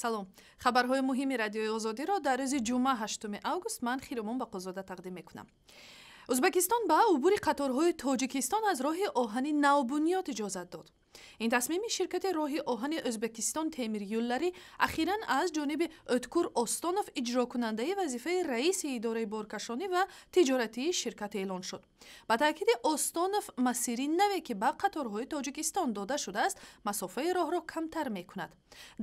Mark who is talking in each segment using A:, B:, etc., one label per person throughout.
A: Салом. Хабарҳои муҳими Радиои Озодиро дар рӯзи ҷумъа 8 август ман Хиромон Бақозода тақдим мекунам. Ӯзбекистон ба убури қаторҳои Тоҷикистон аз роҳи оҳани навбунёд иҷозат дод. Ин тасмими ширкати роҳи оҳани Ӯзбекистон Темир Юллари ахиран аз ҷониби Ӯткур Остонов, иҷрокунандаи вазифаи раиси идораи боркашонӣ ва тиҷоратии ширкат, эълон шуд. Ба таъкиди Остонов, масири наве, ки ба қаторҳои Тоҷикистон дода шудааст, масофаи роҳро камтар мекунад.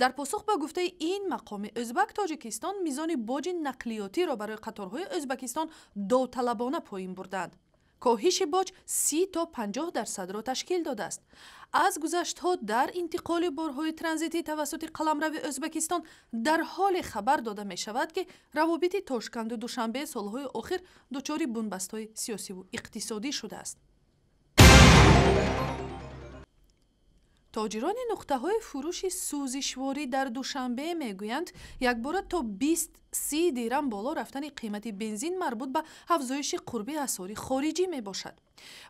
A: Дар посух ба гуфтаи ин мақоми ӯзбак, Тоҷикистон мизони боҷи нақлиётиро барои қаторҳои Ӯзбекистон довталабона поин бурдаанд. Коҳиши боҷ 30 то 50 дарсадро ташкил додааст. Аз гузаштҳо дар интиқоли борҳои транзитӣ тавассути қаламрави Ӯзбекистон дар ҳоле хабар дода мешавад, ки равобити Тошканду Душанбе солҳои охир дучори бунбастҳои сиёсиву иқтисодӣ шудааст. Тоҷирони нуқтаҳои фурӯши сӯзишворӣ дар Душанбе мегӯянд, якбора то 20-30 дирам боло рафтани қимати бензин марбут ба афзоиши қурби асъори хориҷӣ мебошад.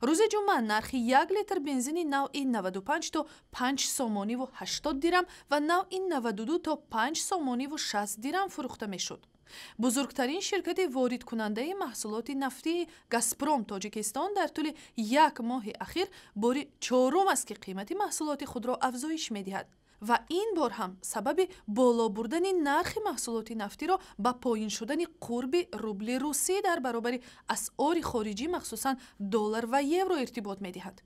A: Рӯзи ҷумъа нархи 1 литр бензини навъи 95 то 5 сомониву 80 дирам ва навъи 92 то 5 сомониву 60 дирам фурӯхта мешуд. Бузургтарин ширкати воридкунандаи маҳсулоти нафтии Газпром Тоҷикистон дар тӯли як моҳи ахир бори чорум аст, ки қимати маҳсулоти худро афзоиш медиҳад, ва ин бор ҳам сабаби боло бурдани нархи маҳсулоти нафтиро ба поин шудани қурби рубли русӣ дар баробари асъори хориҷӣ, махсусан доллар ва евро, иртибот медиҳад.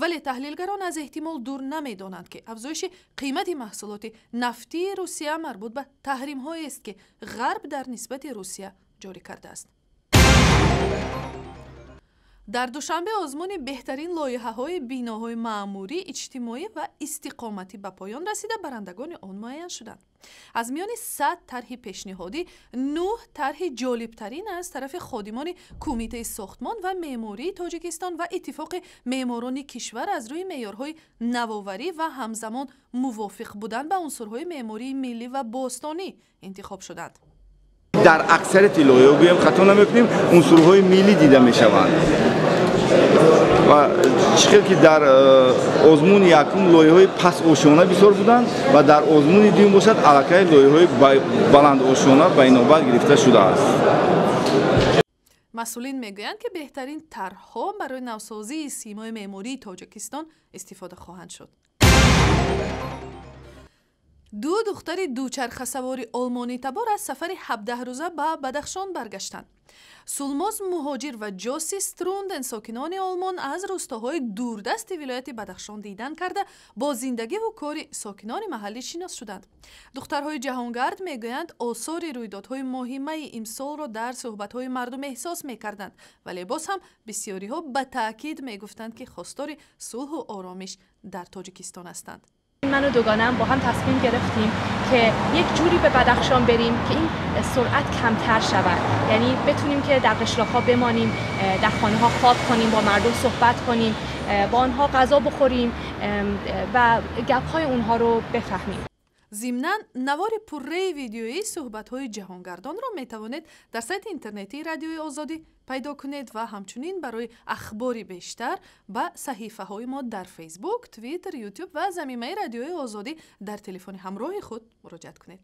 A: Вале таҳлилгарон аз эҳтимол дур намедонанд, ки афзоиши қимати маҳсулоти нафтии Русия марбут ба таҳримҳоест, ки Ғарб дар нисбати Русия ҷорӣ кардааст. Дар Душанбе озмуни беҳтарин лоиҳаҳои биноҳои маъмурӣ, иҷтимоӣ ва истиқоматӣ ба поён расида, барандагони он муайян шуданд. Аз миёни 100 тарҳи пешниҳодӣ нӯҳ тарҳи ҷолибтарин аз тарафи ходимони Кумитаи сохтмон ва меъмории Тоҷикистон ва Иттифоқи меъморони кишвар аз рӯи меъёрҳои навоварӣ ва ҳамзамон мувофиқ будан ба унсурҳои меъмории миллӣ ва бостонӣ интихоб шуданд.
B: Дар аксарияти лоиҳаҳо, гӯем хато намекунем, унсурҳои миллӣ дида мешаванд, ва чӣ хел ки дар озмуни якум лоиҳаҳои пастошёна бисёр буданд ва дар озмуни дуюм бошад, аллакай лоиҳаҳои баландошёна ба инобат гирифта шудааст.
A: Масъулин мегӯянд, ки беҳтарин тарҳҳо барои навсозии симои меъмории Тоҷикистон истифода хоҳанд шуд. Ду духтари дучархасавори олмонитабор аз сафари 17-рӯза ба Бадахшон баргаштанд. Сулмоз Муҳоҷир ва Ҷоси Струнден, сокинони Олмон, аз рӯстоҳои дурдасти вилояти Бадахшон дидан карда, бо зиндагиву кори сокинони маҳаллӣ шинос шуданд. Духтарҳои ҷаҳонгард мегӯянд, осори рӯйдодҳои моҳи майи имсолро дар суҳбатҳои мардум эҳсос мекарданд, вале боз ҳам бисёриҳо ба таъкид мегуфтанд, ки хостори сулҳу оромиш дар Тоҷикистон ҳастанд.
C: من و دوگانم با هم تصمیم گرفتیم که یک جوری به بدخشان بریم که این سرعت کمتر شود، یعنی بتونیم که در قشلاق‌ها بمانیم، در خانه‌ها خواب کنیم، با مردم صحبت کنیم، با آنها غذا بخوریم و گپ‌های اونها رو بفهمیم.
A: Зимнан, навори пурраи видеоии суҳбатҳои ҷаҳонгардонро метавонед дар сайти интернетии Радиои Озодӣ пайдо кунед ва ҳамчунин барои ахбори бештар ба саҳифаҳои мо дар Фейсбук, Твиттер, Ютуб ва замимаи Радиои Озодӣ дар телефони ҳамроҳи худ муроҷиат кунед.